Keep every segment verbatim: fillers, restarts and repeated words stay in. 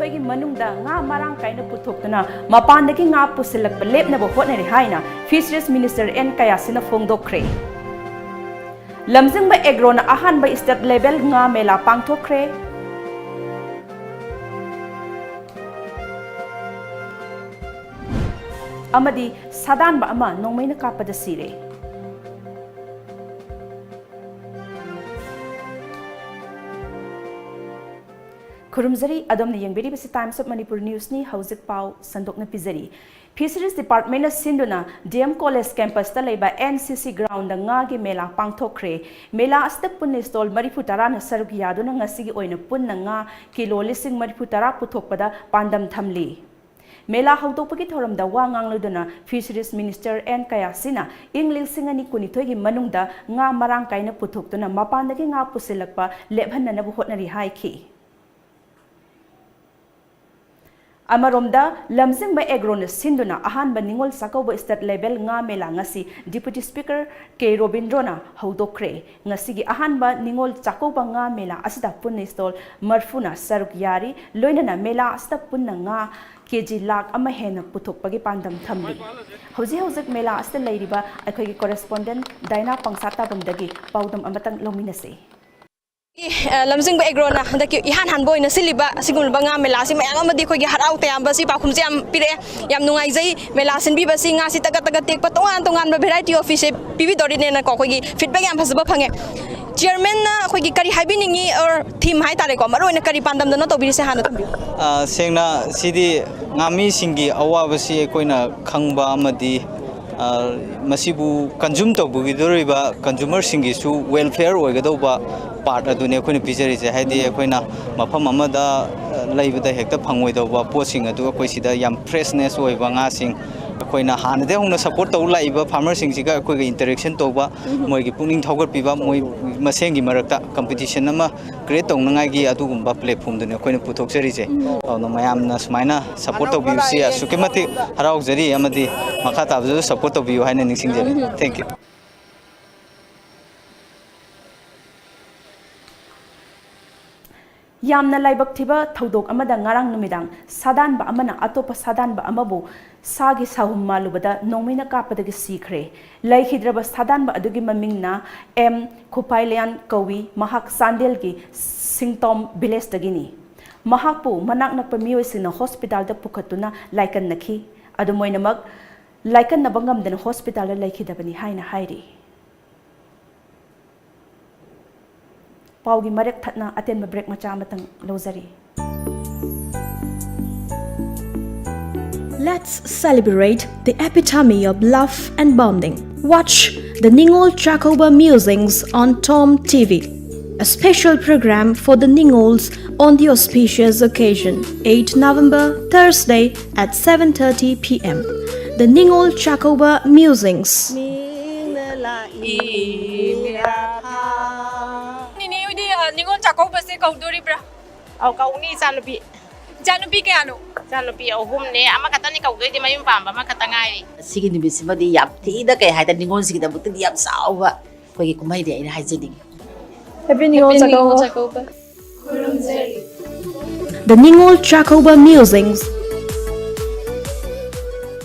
ꯑꯩꯈꯣꯏꯒꯤ ꯃꯅꯨꯡꯗ ꯉꯥ ꯃꯔꯥꯡ ꯀꯥꯏꯅ ꯄꯨꯊꯣꯛꯇꯨꯅ ꯃꯄꯥꯟꯗꯒꯤ ꯉꯥ ꯄꯨꯁꯤꯜꯂꯛꯄ ꯂꯦꯞꯅꯕ ꯍꯣꯠꯅꯔꯤ ꯍꯥꯏꯅ ꯐꯤꯁꯔꯤꯁ ꯃꯤꯅꯤꯁꯇꯔ ꯑꯦꯟ ꯀꯌꯥꯁꯤꯅ ꯐꯣꯡꯗꯣꯛꯈ꯭ꯔꯦ꯫ ꯂꯝꯖꯤꯡꯕ ꯑꯦꯒ꯭ꯔꯣꯅ ꯑꯍꯥꯟꯕ ꯁ꯭ꯇꯦꯠ ꯂꯦꯚꯦꯜ ꯉꯥ ꯃꯦꯂꯥ ꯄꯥꯡꯊꯣꯛꯈ꯭ꯔꯦ꯫ ꯑꯃꯗꯤ ꯁꯥꯗꯥꯟꯕ ꯑꯃ ꯅꯣꯡꯃꯩꯅ ꯀꯥꯞꯄꯗ ꯁꯤꯔꯦ꯫ ꯈꯨꯔꯨꯝꯖꯔꯤ, ꯑꯗꯣꯝꯅ ꯌꯦꯡꯕꯤꯔꯤꯕꯁꯤ Times of Manipur Newsꯅꯤ꯫ ꯍꯧꯖꯤꯛ ꯄꯥꯎ ꯁꯟꯗꯣꯛꯅ ꯄꯤꯖꯔꯤ꯫ ꯐꯤꯁꯔꯤꯁ ꯗꯤꯄꯥꯔꯠꯃꯦꯟꯅ ꯁꯤꯟꯗꯨꯅ ꯗꯤ ꯑꯦꯝ ꯀꯣꯂꯦꯖ ꯀꯦꯝꯄꯁꯇ ꯂꯩꯕ ꯑꯦꯟ ꯁꯤ ꯁꯤ ꯒ꯭ꯔꯥꯎꯟꯗ ꯉꯥꯒꯤ ꯃꯦꯂꯥ ꯄꯥꯡꯊꯣꯛꯈ꯭ꯔꯦ꯫ ꯃꯦꯂꯥ ꯑꯁꯤꯗ ꯄꯨꯟꯅ ꯁ꯭ꯇꯣꯜ ꯃꯔꯤꯐꯨ ꯇꯔꯥꯅ ꯁꯔꯨꯛ ꯌꯥꯗꯨꯅ ꯉꯁꯤꯒꯤ ꯑꯣꯏꯅ ꯄꯨꯟꯅ ꯉꯥ ꯀꯤꯂꯣ ꯂꯤꯁꯤꯡ ꯃꯔꯤꯐꯨ ꯇꯔꯥ ꯄꯨꯊꯣꯛꯄꯗ ꯄꯥꯟꯗꯝ ꯊꯝꯂꯤ꯫ ꯃꯦꯂꯥ ꯍꯧꯗꯣꯛꯄꯒꯤ ꯊꯧꯔꯝꯗ ꯋꯥ ꯉꯥꯡꯂꯗꯨꯅ ꯐꯤꯁꯔꯤꯁ ꯃꯤꯅꯤꯁꯇꯔ ꯑꯦꯟ ꯀꯌꯥꯁꯤꯅ ꯏꯪ ꯂꯤꯁꯤꯡ ꯑꯅꯤ ꯀꯨꯟꯅꯤꯊꯣꯏꯒꯤ ꯃꯅꯨꯡꯗ ꯉꯥ ꯃꯔꯥꯡ ꯀꯥꯏꯅ ꯄꯨꯊꯣꯛꯇꯨꯅ ꯃꯄꯥꯟꯗꯒꯤ ꯉꯥ ꯄꯨꯁꯤꯜꯂꯛꯄ ꯂꯦꯞꯍꯟꯅꯅꯕ ꯍꯣꯠꯅꯔꯤ ꯍꯥꯏꯈꯤ꯫ ꯑꯃꯔꯣꯝꯗ, ꯂꯝꯖꯤꯡꯕ ꯑꯦꯒ꯭ꯔꯣꯅ ꯁꯤꯟꯗꯨꯅ ꯑꯍꯥꯟꯕ ꯅꯤꯉꯣꯜ ꯆꯥꯛꯀꯧꯕ ꯁ꯭ꯇꯦꯠ ꯂꯦꯚꯦꯜ ꯉꯥ ꯃꯦꯂꯥ ꯉꯁꯤ ꯗꯤꯄꯨꯇꯤ ꯁ꯭ꯄꯤꯀꯔ ꯀꯦ ꯔꯣꯕꯤꯟꯗ꯭ꯔꯣꯅ ꯍꯧꯗꯣꯛꯈ꯭ꯔꯦ꯫ ꯉꯁꯤꯒꯤ ꯑꯍꯥꯟꯕ ꯅꯤꯉꯣꯜ ꯆꯥꯛꯀꯧꯕ ꯉꯥ ꯃꯦꯂꯥ ꯑꯁꯤꯗ ꯄꯨꯟꯅ ꯁ꯭ꯇꯣꯜ ꯃꯔꯤꯐꯨꯅ ꯁꯔꯨꯛ ꯌꯥꯔꯤ꯫ ꯂꯣꯏꯅꯅ ꯃꯦꯂꯥ ꯑꯁꯤꯗ ꯄꯨꯟꯅ ꯉꯥ ꯀꯦ ꯖꯤ ꯂꯥꯈ ꯑꯃ ꯍꯦꯟꯅ ꯄꯨꯊꯣꯛꯄꯒꯤ ꯄꯥꯟꯗꯝ ꯊꯝꯂꯤ꯫ ꯍꯧꯖꯤꯛ ꯍꯧꯖꯤꯛ ꯃꯦꯂꯥ ꯑꯁꯤꯗ ꯂꯩꯔꯤꯕ ꯑꯩꯈꯣꯏꯒꯤ ꯀꯣꯔꯦꯁꯄꯣꯟꯗꯦꯟ ꯗꯥꯏꯅꯥ ꯄꯪꯁꯥ ꯇꯥꯕꯝꯗꯒꯤ ꯄꯥꯎꯗꯝ ꯑꯃꯇꯪ ꯂꯧꯃꯤꯟꯅꯁꯤ꯫ ꯑ, ꯂꯝꯖꯤꯡꯕ ꯑꯦꯒ꯭ꯔꯣꯅ ꯍꯟꯗꯛꯀꯤ ꯏꯍꯥꯟ ꯍꯥꯟꯕ ꯑꯣꯏꯅ ꯁꯤꯜꯂꯤꯕ ꯑꯁꯤꯒꯨꯝꯂꯕ ꯉꯥ ꯃꯦꯂꯥ ꯑꯁꯤ ꯃꯌꯥꯝ ꯑꯃꯗꯤ ꯑꯩꯈꯣꯏꯒꯤ ꯍꯔꯥꯎ ꯇꯌꯥꯝꯕ ꯑꯁꯤ ꯄꯥꯎꯈꯨꯝꯁꯤ ꯌꯥꯝ ꯄꯤꯔꯛꯑꯦ꯫ ꯌꯥꯝ ꯅꯨꯡꯉꯥꯏꯖꯩ꯫ ꯃꯦꯂꯥ ꯁꯤꯟꯕꯤꯕꯁꯤ ꯉꯥꯁꯤ ꯇꯒꯠ ꯇꯒꯠ ꯇꯦꯛꯄ ꯇꯣꯉꯥꯟ ꯇꯣꯉꯥꯟꯕ variety of fishꯁꯦ ꯄꯤꯕꯤꯗꯣꯔꯤꯅꯦꯅꯀꯣ ꯑꯩꯈꯣꯏꯒꯤ feedback ꯌꯥꯝ ꯐꯖꯕ ꯐꯪꯉꯦ꯫ ꯆꯤꯌꯔꯃꯦꯟꯅ ꯑꯩꯈꯣꯏꯒꯤ ꯀꯔꯤ ꯍꯥꯏꯕꯤꯅꯤꯡꯉꯤ, or theme ꯍꯥꯏꯇꯥꯔꯦꯀꯣ, ꯃꯔꯨꯑꯣꯏꯅ ꯀꯔꯤ ꯄꯥꯟꯗꯝꯗꯅꯣ ꯇꯧꯕꯤꯔꯤꯁꯦ ꯍꯥꯟꯅ ꯊꯝꯕꯤꯌꯨ꯫ ꯑ, ꯁꯦꯡꯅ ꯁꯤꯗꯤ ꯉꯥꯃꯤꯁꯤꯡꯒꯤ ꯑꯋꯥꯕꯁꯤ ꯑꯩꯈꯣꯏꯅ ꯈꯪꯕ ꯑꯃꯗꯤ, ꯑ, ꯃꯁꯤꯕꯨ consume ꯇꯧꯕꯤꯒꯗꯧꯔꯤꯕ consumerꯁꯤꯡꯒꯤꯁꯨ welfare ꯑꯣꯏꯒꯗꯧꯕ part ꯑꯗꯨꯅꯤ ꯑꯩꯈꯣꯏꯅ ꯄꯤꯖꯔꯤꯁꯦ꯫ ꯍꯥꯏꯗꯤ ꯑꯩꯈꯣꯏꯅ ꯃꯐꯝ ꯑꯃꯗ, ꯑ, ꯂꯩꯕꯗ ꯍꯦꯛꯇ ꯐꯪꯉꯣꯏꯗꯧꯕ ꯄꯣꯠꯁꯤꯡ ꯑꯗꯨ ꯑꯩꯈꯣꯏ ꯁꯤꯗ ꯌꯥꯝ freshness ꯑꯣꯏꯕ ꯉꯥꯁꯤꯡ, ꯑꯩꯈꯣꯏꯅ ꯍꯥꯟꯅꯗꯒꯤ ꯍꯧꯅ support ꯇꯧ ꯂꯥꯛꯏꯕ farmerꯁꯤꯡꯁꯤꯒ ꯑꯩꯈꯣꯏꯒ interaction ꯇꯧꯕ, ꯃꯣꯏꯒꯤ ꯄꯨꯛꯅꯤꯡ ꯊꯧꯒꯠꯄꯤꯕ, ꯃꯣꯏ ꯃꯁꯦꯟꯒꯤ ꯃꯔꯛꯇ competition ꯑꯃ create ꯇꯧꯅꯉꯥꯏꯒꯤ ꯑꯗꯨꯒꯨꯝꯕ platformꯗꯨꯅꯤ ꯑꯩꯈꯣꯏꯅ ꯄꯨꯊꯣꯛꯆꯔꯤꯁꯦ꯫ ꯑꯗꯨꯅ ꯃꯌꯥꯝꯅ ꯁꯨꯃꯥꯏꯅ support ꯇꯧꯕꯤꯕꯁꯤ ꯑꯁꯨꯛꯀꯤ ꯃꯇꯤꯛ ꯍꯔꯥꯎꯖꯔꯤ ꯑꯃꯗꯤ ꯃꯈꯥ ꯇꯥꯕꯗꯁꯨ support ꯇꯧꯕꯤꯌꯨ ꯍꯥꯏꯅ ꯅꯤꯡꯁꯤꯡꯖꯔꯤ꯫ Thank you꯫ ꯌꯥꯝꯅ ꯂꯥꯏꯕꯛ ꯊꯤꯕ ꯊꯧꯗꯣꯛ ꯑꯃꯗ ꯉꯔꯥꯡ ꯅꯨꯃꯤꯗꯥꯡ ꯁꯥꯗꯥꯟꯕ ꯑꯃꯅ ꯑꯇꯣꯞꯄ ꯁꯥꯗꯥꯟꯕ ꯑꯃꯕꯨ ꯁꯥꯒꯤ ꯁꯥꯍꯨꯝ ꯃꯥꯜꯂꯨꯕꯗ ꯅꯣꯡꯃꯩꯅ ꯀꯥꯞꯄꯗꯒꯤ ꯁꯤꯈ꯭ꯔꯦ꯫ ꯂꯩꯈꯤꯗ꯭ꯔꯕ ꯁꯥꯗꯥꯟꯕ ꯑꯗꯨꯒꯤ ꯃꯃꯤꯡꯅ ꯑꯦꯝ ꯈꯨꯄꯥꯏꯂꯤꯌꯥꯟ ꯀꯧꯏ꯫ ꯃꯍꯥꯛ ꯆꯥꯟꯗꯦꯜꯒꯤ ꯁꯤꯡꯇꯣꯝ ꯚꯤꯂꯦꯖꯇꯒꯤꯅꯤ꯫ ꯃꯍꯥꯛꯄꯨ ꯃꯅꯥꯛ ꯅꯛꯄ ꯃꯤꯑꯣꯏꯁꯤꯡꯅ ꯍꯣꯁꯄꯤꯇꯥꯜꯗ ꯄꯨꯈꯠꯇꯨꯅ ꯂꯥꯏꯀꯠꯅꯈꯤ꯫ ꯑꯗꯨꯝ ꯑꯣꯏꯅꯃꯛ, ꯂꯥꯏꯀꯠꯅꯕ ꯉꯝꯗꯅ ꯍꯣꯁꯄꯤꯇꯥꯜꯗ ꯂꯩꯈꯤꯗꯕꯅꯤ ꯍꯥꯏꯅ ꯍꯥꯏꯔꯤ꯫ ꯄꯥꯎꯒꯤ ꯃꯔꯛ ꯊꯠꯅ ꯑꯇꯦꯟꯕ ꯕ꯭ꯔꯦꯛ ꯃꯆꯥ ꯑꯃꯇꯪ ꯂꯧꯖꯔꯤ꯫ Let's celebrate the epitome of love and bonding. Watch the Ningol Chakoba Musings on Tom T V, a special program for the Ningols on the auspicious occasion, eighth November, Thursday at seven thirty p m. The Ningol Chakoba Musings. ꯅꯤꯅꯦ ꯍꯣꯏꯗꯤ, ꯑ, ꯅꯤꯉꯣꯜ ꯆꯥꯛꯀꯧꯕꯁꯦ ꯀꯧꯗꯣꯔꯤꯕ꯭ꯔꯥ? ꯑꯧ, ꯀꯧꯅꯤ, ꯏꯆꯥꯅꯨꯄꯤ꯫ ꯏꯆꯥꯅꯨꯄꯤ ꯀꯌꯥꯅꯣ? ꯏꯆꯥꯅꯨꯄꯤ ꯑꯍꯨꯝꯅꯦ, ꯑꯃꯈꯛꯇꯅꯤ ꯀꯧꯗꯣꯏꯗꯤ, ꯃꯌꯨꯝ ꯄꯥꯟꯕ ꯑꯃꯈꯛꯇ ꯉꯥꯏꯔꯤ꯫ ꯁꯤꯒꯤ ꯅꯨꯃꯤꯠꯁꯤꯃꯗꯤ ꯌꯥꯝ ꯊꯤꯅ, ꯀꯩ ꯍꯥꯏꯇꯥꯔꯦ, ꯅꯤꯉꯣꯜꯁꯤꯡꯒꯤꯗꯃꯛꯇꯗꯤ ꯌꯥꯝ ꯆꯥꯎꯕ ꯑꯩꯈꯣꯏꯒꯤ ꯀꯨꯝꯍꯩꯅꯤ ꯑꯩꯅ ꯍꯥꯏꯖꯅꯤꯡꯉꯤ꯫ Happy Ningol Chakouba. The Ningol Chakoba Musings.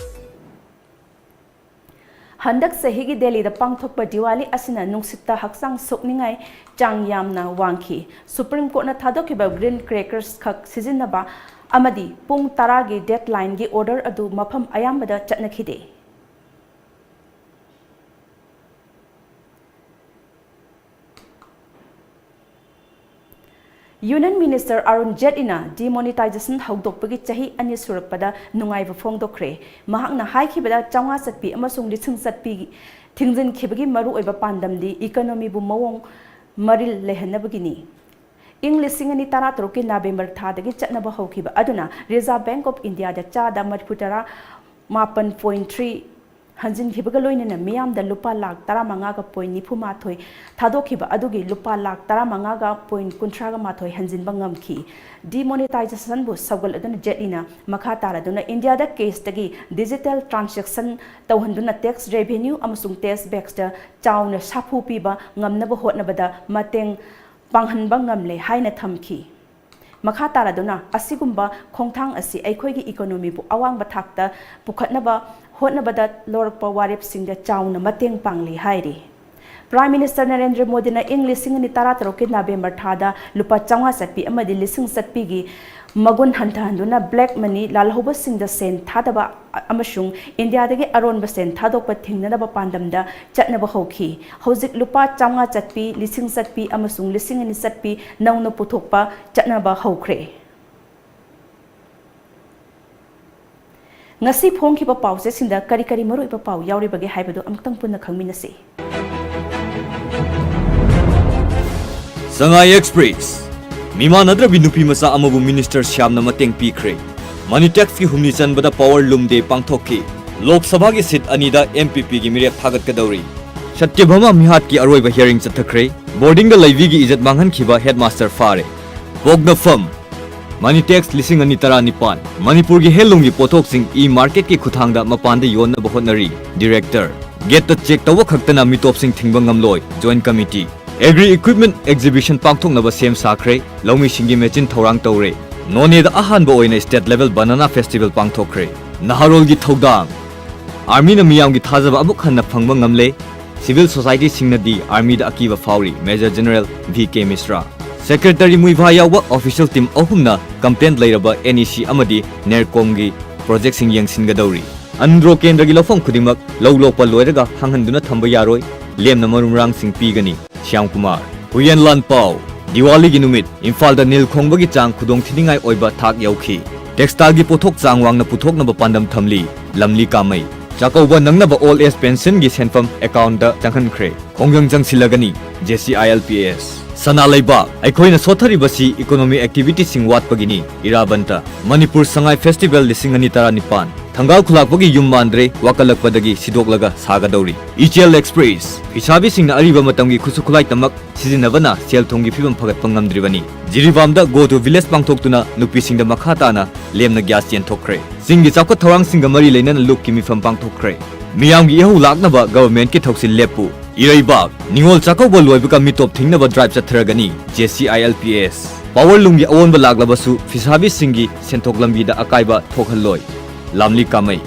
ꯍꯟꯗꯛ ꯆꯍꯤꯒꯤ ꯗꯦꯜꯂꯤꯗ ꯄꯥꯡꯊꯣꯛꯄ ꯗꯤꯋꯥꯂꯤ ꯑꯁꯤꯅ ꯅꯨꯡꯁꯤꯠꯇ ꯍꯛꯆꯥꯡ ꯁꯣꯛꯅꯤꯡꯉꯥꯏ ꯆꯥꯡ ꯌꯥꯝꯅ ꯋꯥꯡꯈꯤ꯫ ꯁꯨꯄ꯭ꯔꯤꯝ ꯀꯣꯔꯠꯅ ꯊꯥꯗꯣꯛꯈꯤꯕ ꯒ꯭ꯔꯤꯟ ꯀ꯭ꯔꯦꯀꯔꯁ ꯈꯛ ꯁꯤꯖꯤꯟꯅꯕ ꯑꯃꯗꯤ ꯄꯨꯡ ꯇꯔꯥꯒꯤ ꯗꯦꯗꯂꯥꯏꯟꯒꯤ ꯑꯣꯔꯗꯔ ꯑꯗꯨ ꯃꯐꯝ ꯑꯌꯥꯝꯕꯗ ꯆꯠꯅꯈꯤꯗꯦ꯫ ꯌꯨꯅꯤꯌꯟ ꯃꯤꯅꯤꯁꯇꯔ ꯑꯔꯨꯟ ꯖꯦꯠꯂꯤꯅ ꯗꯤꯃꯣꯅꯤꯇꯥꯏꯖꯦꯁꯟ ꯍꯧꯗꯣꯛꯄꯒꯤ ꯆꯍꯤ ꯑꯅꯤ ꯁꯨꯔꯛꯄꯗ ꯅꯨꯡꯉꯥꯏꯕ ꯐꯣꯡꯗꯣꯛꯈ꯭ꯔꯦ꯫ ꯃꯍꯥꯛꯅ ꯍꯥꯏꯈꯤꯕꯗ, ꯆꯥꯝꯃꯉꯥ ꯆꯠꯄꯤ ꯑꯃꯁꯨꯡ ꯂꯤꯁꯤꯡ ꯆꯠꯄꯤ ꯊꯤꯡꯖꯤꯟꯈꯤꯕꯒꯤ ꯃꯔꯨꯑꯣꯏꯕ ꯄꯥꯟꯗꯝꯗꯤ ꯏꯀꯣꯅꯣꯃꯤꯕꯨ ꯃꯑꯣꯡ ꯃꯔꯤꯜ ꯂꯩꯍꯟꯅꯕꯒꯤꯅꯤ꯫ ꯏꯪ ꯂꯤꯁꯤꯡ ꯑꯅꯤ ꯇꯔꯥꯇꯔꯨꯛꯀꯤ ꯅꯕꯦꯝꯕꯔ ꯊꯥꯗꯒꯤ ꯆꯠꯅꯕ ꯍꯧꯈꯤꯕ ꯑꯗꯨꯅ Reserve Bank of Indiaꯗ ꯆꯥꯗ ꯃꯔꯤꯐꯨꯇꯔꯥ ꯃꯥꯄꯟ point three ꯍꯟꯖꯤꯟꯈꯤꯕꯒ ꯂꯣꯏꯅꯅ ꯃꯤꯌꯥꯝꯗ ꯂꯨꯄꯥ ꯂꯥꯈ ꯇꯔꯥꯃꯉꯥꯒ point ꯅꯤꯐꯨ ꯃꯥꯊꯣꯏ ꯊꯥꯗꯣꯛꯈꯤꯕ ꯑꯗꯨꯒꯤ ꯂꯨꯄꯥ ꯂꯥꯈ ꯇꯔꯥꯃꯉꯥꯒ point ꯀꯨꯟꯊ꯭ꯔꯥꯒ ꯃꯥꯊꯣꯏ ꯍꯟꯖꯤꯟꯕ ꯉꯝꯈꯤ꯫ ꯗꯤꯃꯣꯅꯤꯇꯥꯏꯖꯦꯁꯟꯕꯨ ꯁꯧꯒꯠꯂꯗꯨꯅ ꯖꯦꯠꯂꯤꯅ ꯃꯈꯥ ꯇꯥꯔꯗꯨꯅ ꯏꯟꯗꯤꯌꯥꯗ ꯀꯦꯁꯇꯒꯤ ꯗꯤꯖꯤꯇꯦꯜ ꯇ꯭ꯔꯥꯟꯖꯦꯛꯁꯟ ꯇꯧꯍꯟꯗꯨꯅ ꯇꯦꯛꯁ ꯔꯦꯚꯦꯅ꯭ꯌꯨ ꯑꯃꯁꯨꯡ ꯇꯦꯛꯁ ꯕꯦꯛꯁꯇ ꯆꯥꯎꯅ ꯁꯥꯐꯨ ꯄꯤꯕ ꯉꯝꯅꯕ ꯍꯣꯠꯅꯕꯗ ꯃꯇꯦꯡ ꯄꯥꯡꯍꯟꯕ ꯉꯝꯂꯦ ꯍꯥꯏꯅ ꯊꯝꯈꯤ꯫ ꯃꯈꯥ ꯇꯥꯔꯗꯨꯅ ꯑꯁꯤꯒꯨꯝꯕ ꯈꯣꯡꯊꯥꯡ ꯑꯁꯤ ꯑꯩꯈꯣꯏꯒꯤ economyꯕꯨ ꯑꯋꯥꯡꯕ ꯊꯥꯛꯇ ꯄꯨꯈꯠꯅꯕ ꯍꯣꯠꯅꯕꯗ ꯂꯧꯔꯛꯄ ꯋꯥꯔꯦꯞꯁꯤꯡꯗ ꯆꯥꯎꯅ ꯃꯇꯦꯡ ꯄꯥꯡꯂꯤ ꯍꯥꯏꯔꯤ꯫ Prime Minister ꯅꯔꯦꯟꯗ꯭ꯔ ꯃꯣꯗꯤꯅ ꯏꯪ ꯂꯤꯁꯤꯡ ꯑꯅꯤ ꯇꯔꯥꯇꯔꯨꯛꯀꯤ ꯅꯕꯦꯝꯕꯔ ꯊꯥꯗ ꯂꯨꯄꯥ ꯆꯥꯝꯃꯉꯥ ꯆꯠꯄꯤ ꯑꯃꯗꯤ ꯂꯤꯁꯤꯡ ꯆꯠꯄꯤꯒꯤ ꯃꯒꯨꯟ ꯍꯟꯊꯍꯟꯗꯨꯅ black money ꯂꯥꯜꯍꯧꯕꯁꯤꯡꯗ ꯁꯦꯟ ꯊꯥꯗꯕ ꯑꯃꯁꯨꯡ ꯏꯟꯗꯤꯌꯥꯗꯒꯤ ꯑꯔꯣꯟꯕ ꯁꯦꯟ ꯊꯥꯗꯣꯛꯄ ꯊꯤꯡꯅꯅꯕ ꯄꯥꯟꯗꯝꯗ ꯆꯠꯅꯕ ꯍꯧꯈꯤ꯫ ꯍꯧꯖꯤꯛ ꯂꯨꯄꯥ ꯆꯥꯝꯃꯉꯥ ꯆꯠꯄꯤ, ꯂꯤꯁꯤꯡ ꯆꯠꯄꯤ ꯑꯃꯁꯨꯡ ꯂꯤꯁꯤꯡ ꯑꯅꯤ ꯆꯠꯄꯤ ꯅꯧꯅ ꯄꯨꯊꯣꯛꯄ ꯆꯠꯅꯕ ꯍꯧꯈ꯭ꯔꯦ꯫ ꯉꯁꯤ ꯐꯣꯡꯈꯤꯕ ꯄꯥꯎꯆꯦꯁꯤꯡꯗ ꯀꯔꯤ ꯀꯔꯤ ꯃꯔꯨꯑꯣꯏꯕ ꯄꯥꯎ ꯌꯥꯎꯔꯤꯕꯒꯦ ꯍꯥꯏꯕꯗꯨ ꯑꯃꯨꯛꯇꯪ ꯄꯨꯟꯅ ꯈꯪꯃꯤꯟꯅꯁꯤ꯫ ꯁꯉꯥꯏ ꯑꯦꯛꯁꯄ꯭ꯔꯦꯁ꯫ ꯃꯤꯃꯥꯟꯅꯗ꯭ꯔꯕꯤ ꯅꯨꯄꯤ ꯃꯆꯥ ꯑꯃꯕꯨ ꯃꯤꯅꯤꯁꯇꯔ ꯁ꯭ꯌꯥꯝꯅ ꯃꯇꯦꯡ ꯄꯤꯈ꯭ꯔꯦ꯫ ꯃꯅꯤꯇꯦꯛꯁꯀꯤ ꯍꯨꯝꯅꯤ ꯆꯟꯕꯗ ꯄꯥꯋꯔ ꯂꯨꯝ ꯗꯦ ꯄꯥꯡꯊꯣꯛꯈꯤ꯫ ꯂꯣꯛ ꯁꯚꯥꯒꯤ ꯁꯤꯠ ꯑꯅꯤꯗ ꯑꯦꯝ ꯄꯤ ꯄꯤꯒꯤ ꯃꯤꯔꯦꯞ ꯊꯥꯒꯠꯀꯗꯧꯔꯤ꯫ ꯁꯇ꯭ꯌꯚꯥꯃꯥ ꯃꯤꯍꯥꯠꯀꯤ ꯑꯔꯣꯏꯕ ꯍꯤꯌꯥꯔꯤꯡ ꯆꯠꯊꯈ꯭ꯔꯦ꯫ ꯕꯣꯔꯗꯤꯡꯗ ꯂꯩꯕꯤꯒꯤ ꯏꯖꯠ ꯃꯥꯡꯍꯟꯈꯤꯕ ꯍꯦꯗꯃꯥꯁꯇꯔ ꯐꯥꯔꯦ꯫ ꯄꯣꯛꯅꯐꯝ꯫ ꯃꯅꯤꯇꯦꯛꯁ ꯂꯤꯁꯤꯡ ꯑꯅꯤ ꯇꯔꯥꯅꯤꯄꯥꯟ꯫ ꯃꯅꯤꯄꯨꯔꯒꯤ ꯍꯦꯟꯂꯨꯝꯒꯤ ꯄꯣꯠꯊꯣꯛꯁꯤꯡ ꯏ ꯃꯥꯔꯀꯦꯠꯀꯤ ꯈꯨꯠꯊꯥꯡꯗ ꯃꯄꯥꯟꯗ ꯌꯣꯟꯅꯕ ꯍꯣꯠꯅꯔꯤ꯫ ꯗꯤꯔꯦꯛꯇꯔ꯫ ꯒꯦꯠꯇ ꯆꯦꯛ ꯇꯧꯕ ꯈꯛꯇꯅ ꯃꯤꯇꯣꯞꯁꯤꯡ ꯊꯤꯡꯕ ꯉꯝꯂꯣꯏ, ꯖꯣꯏꯟꯠ ꯀꯃꯤꯇꯤ꯫ ꯑꯦꯒ꯭ꯔꯤ ꯏꯀ꯭ꯋꯤꯞꯃꯦꯟꯠ ꯑꯦꯛꯖꯤꯕꯤꯁꯟ ꯄꯥꯡꯊꯣꯛꯅꯕ ꯁꯦꯝ ꯁꯥꯈ꯭ꯔꯦ, ꯂꯧꯃꯤꯁꯤꯡꯒꯤ ꯃꯦꯆꯤꯟ ꯊꯧꯔꯥꯡ ꯇꯧꯔꯦ꯫ ꯅꯣꯅꯦꯗ ꯑꯍꯥꯟꯕ ꯑꯣꯏꯅ ꯁ꯭ꯇꯦꯠ ꯂꯦꯚꯦꯜ ꯕꯅꯥꯅꯥ ꯐꯦꯁꯇꯤꯚꯦꯜ ꯄꯥꯡꯊꯣꯛꯈ꯭ꯔꯦ꯫ ꯅꯍꯥꯔꯣꯜꯒꯤ ꯊꯧꯗꯥꯡ꯫ ꯑꯥꯔꯃꯤꯅ ꯃꯤꯌꯥꯝꯒꯤ ꯊꯥꯖꯕ ꯑꯃꯨꯛ ꯍꯟꯅ ꯐꯪꯕ ꯉꯝꯂꯦ꯫ ꯁꯤꯚꯤꯜ ꯁꯣꯁꯥꯏꯇꯤꯁꯤꯡꯅꯗꯤ ꯑꯥꯔꯃꯤꯗ ꯑꯀꯤꯕ ꯐꯥꯎꯔꯤ, ꯃꯦꯖꯔ ꯖꯦꯅꯔꯦꯜ ꯚꯤ ꯀꯦ ꯃꯤꯁ꯭ꯔꯥ꯫ ꯁꯦꯀ꯭ꯔꯦꯇꯔꯤ ꯃꯨꯏꯚꯥ ꯌꯥꯎꯕ ꯑꯣꯐꯤꯁꯤꯌꯦꯜ ꯇꯤꯝ ꯑꯍꯨꯝꯅ ꯀꯝꯄ꯭ꯂꯦꯟꯠ ꯂꯩꯔꯕ ꯑꯦꯟ ꯏ ꯁꯤ ꯑꯃꯗꯤ ꯅꯦꯔꯀꯣꯝꯒꯤ ꯄ꯭ꯔꯣꯖꯦꯛꯁꯤꯡ ꯌꯦꯡꯁꯤꯟꯒꯗꯧꯔꯤ꯫ ꯑꯟꯗ꯭ꯔꯣ ꯀꯦꯟꯗ꯭ꯔꯒꯤ ꯂꯧꯐꯝ ꯈꯨꯗꯤꯡꯃꯛ ꯂꯧ ꯂꯣꯛꯄ ꯂꯣꯏꯔꯒ ꯍꯥꯡꯍꯟꯗꯨꯅ ꯊꯝꯕ ꯌꯥꯔꯣꯏ, ꯂꯦꯝꯅ ꯃꯔꯨ ꯃꯔꯥꯡꯁꯤꯡ ꯄꯤꯒꯅꯤ꯫ ꯁ꯭ꯌꯥꯝ ꯀꯨꯃꯥꯔ꯫ ꯍꯨꯌꯦꯟ ꯂꯥꯟꯄꯥꯎ꯫ ꯗꯤꯋꯥꯂꯤꯒꯤ ꯅꯨꯃꯤꯠ ꯏꯝꯐꯥꯜꯗ ꯅꯤꯜ ꯈꯣꯡꯕꯒꯤ ꯆꯥꯡ ꯈꯨꯗꯣꯡꯊꯤꯅꯤꯡꯉꯥꯏ ꯑꯣꯏꯕ ꯊꯥꯛ ꯌꯧꯈꯤ꯫ ꯇꯦꯛꯁꯇꯥꯏꯜꯒꯤ ꯄꯣꯠꯊꯣꯛ ꯆꯥꯡ ꯋꯥꯡꯅ ꯄꯨꯊꯣꯛꯅꯕ ꯄꯥꯟꯗꯝ ꯊꯝꯂꯤ꯫ ꯂꯝꯂꯤ ꯀꯥꯃꯩ꯫ ꯆꯥꯛꯀꯧꯕ ꯅꯪꯅꯕ ꯑꯣꯜ ꯑꯦꯖ ꯄꯦꯟꯁꯟꯒꯤ ꯁꯦꯟꯐꯝ ꯑꯦꯀꯥꯎꯟꯠꯇ ꯆꯪꯍꯟꯈ꯭ꯔꯦ꯫ ꯈꯣꯡꯖꯪ ꯆꯪꯁꯤꯜꯂꯒꯅꯤ꯫ J C I L P S. ꯁꯅꯥ ꯂꯩꯕꯥꯛ꯫ ꯑꯩꯈꯣꯏꯅ ꯁꯣꯠꯊꯔꯤꯕꯁꯤ ꯏꯀꯣꯅꯣꯃꯤꯛ ꯑꯦꯛꯇꯤꯚꯤꯇꯤꯁꯤꯡ ꯋꯥꯠꯄꯒꯤꯅꯤ꯫ ꯏꯔꯥꯕꯟꯇ꯫ ꯃꯅꯤꯄꯨꯔ ꯁꯉꯥꯏ ꯐꯦꯁꯇꯤꯚꯦꯜ ꯂꯤꯁꯤꯡ ꯑꯅꯤ ꯇꯔꯥꯅꯤꯄꯥꯟ꯫ ꯊꯪꯒꯥꯜ ꯈꯨꯂꯥꯛꯄꯒꯤ ꯌꯨꯝ ꯃꯥꯟꯗ꯭ꯔꯦ, ꯋꯥꯀꯠꯂꯛꯄꯗꯒꯤ ꯁꯤꯗꯣꯛꯂꯒ ꯁꯥꯒꯗꯧꯔꯤ꯫ ꯏꯆꯦꯜ ꯑꯦꯛꯁꯄ꯭ꯔꯦꯁ꯫ ꯐꯤꯁꯥꯕꯤꯁꯤꯡꯅ ꯑꯔꯤꯕ ꯃꯇꯝꯒꯤ ꯈꯨꯠꯁꯨ ꯈꯨꯠꯂꯥꯏ ꯇꯃꯛ ꯁꯤꯖꯤꯟꯅꯕꯅ ꯁꯦꯜ ꯊꯨꯝꯒꯤ ꯐꯤꯕꯝ ꯐꯒꯠꯄ ꯉꯝꯗ꯭ꯔꯤꯕꯅꯤ꯫ ꯖꯤꯔꯤꯕꯥꯝꯗ Go to Village ꯄꯥꯡꯊꯣꯛꯇꯨꯅ ꯅꯨꯄꯤꯁꯤꯡꯗ ꯃꯈꯥ ꯇꯥꯅ ꯂꯦꯝꯅ ꯒ꯭ꯌꯥꯁ ꯌꯦꯟꯊꯣꯛꯈ꯭ꯔꯦ꯫ ꯆꯤꯡꯒꯤ ꯆꯥꯎꯈꯠ ꯊꯧꯔꯥꯡꯁꯤꯡꯒ ꯃꯔꯤ ꯂꯩꯅꯅ ꯂꯨꯞꯀꯤ ꯃꯤꯐꯝ ꯄꯥꯡꯊꯣꯛꯈ꯭ꯔꯦ꯫ ꯃꯤꯌꯥꯝꯒꯤ ꯏꯍꯧ ꯂꯥꯛꯅꯕ ꯒꯚꯔꯟꯃꯦꯟꯠꯀꯤ ꯊꯧꯁꯤꯜ ꯂꯦꯞꯄꯨ꯫ ꯏꯔꯩꯕꯥꯛ꯫ ꯅꯤꯉꯣꯜ ꯆꯥꯛꯀꯧꯕ ꯂꯣꯏꯕꯒ ꯃꯤꯇꯣꯞ ꯊꯤꯡꯅꯕ drive ꯆꯠꯊꯔꯒꯅꯤ꯫ J C I L P S. Power loomꯒꯤ ꯑꯑꯣꯟꯕ ꯂꯥꯛꯂꯕꯁꯨ ꯐꯤꯁꯥꯕꯤꯁꯤꯡꯒꯤ ꯁꯦꯟꯊꯣꯛ ꯂꯝꯕꯤꯗ ꯑꯀꯥꯏꯕ ꯊꯣꯛꯍꯜꯂꯣꯏ꯫ ꯂꯥꯝꯂꯤ ꯀꯥꯃꯩ꯫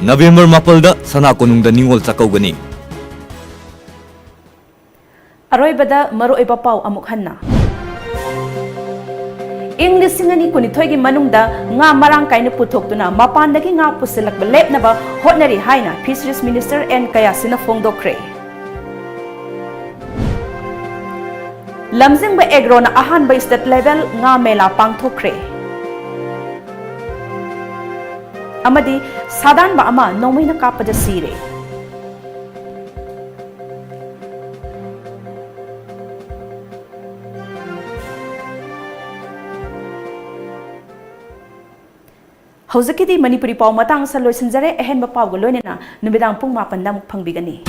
ꯅꯕꯦꯝꯕꯔ ꯃꯥꯄꯜꯗ ꯁꯅꯥ ꯀꯣꯅꯨꯡꯗ ꯅꯤꯉꯣꯜ ꯆꯥꯛꯀꯧꯒꯅꯤ꯫ ꯑꯔꯣꯏꯕꯗ ꯃꯔꯨꯑꯣꯏꯕ ꯄꯥꯎ ꯑꯃꯨꯛ ꯍꯟꯅ꯫ ꯏꯪ ꯂꯤꯁꯤꯡ ꯑꯅꯤ ꯀꯨꯟꯅꯤꯊꯣꯏꯒꯤ ꯃꯅꯨꯡꯗ ꯉꯥ ꯃꯔꯥꯡ ꯀꯥꯏꯅ ꯄꯨꯊꯣꯛꯇꯨꯅ ꯃꯄꯥꯟꯗꯒꯤ ꯉꯥ ꯄꯨꯁꯤꯜꯂꯛꯄ ꯂꯦꯞꯅꯕ ꯍꯣꯠꯅꯔꯤ ꯍꯥꯏꯅ Fisheries Minister ꯑꯦꯟ ꯀꯌꯥꯁꯤꯅ ꯐꯣꯡꯗꯣꯛꯈ꯭ꯔꯦ꯫ ꯂꯝꯖꯤꯡꯕ ꯑꯦꯒ꯭ꯔꯣꯅ ꯑꯍꯥꯟꯕ state level ꯉꯥ ꯃꯦꯂꯥ ꯄꯥꯡꯊꯣꯛꯈ꯭ꯔꯦ꯫ ꯑꯃꯗꯤ ꯁꯥꯗꯥꯟꯕ ꯑꯃ ꯅꯣꯡꯃꯩꯅ ꯀꯥꯞꯄꯗ ꯁꯤꯔꯦ꯫ ꯍꯧꯖꯤꯛꯀꯤꯗꯤ ꯃꯅꯤꯄꯨꯔꯤ ꯄꯥꯎ ꯃꯇꯥꯡ ꯑꯁꯤꯗ ꯂꯣꯏꯁꯤꯟꯖꯔꯦ꯫ ꯑꯍꯦꯟꯕ ꯄꯥꯎꯒ ꯂꯣꯏꯅꯅ ꯅꯨꯃꯤꯗꯥꯡ ꯄꯨꯡ ꯃꯥꯄꯟꯗ ꯑꯃꯨꯛ ꯐꯪꯕꯤꯒꯅꯤ꯫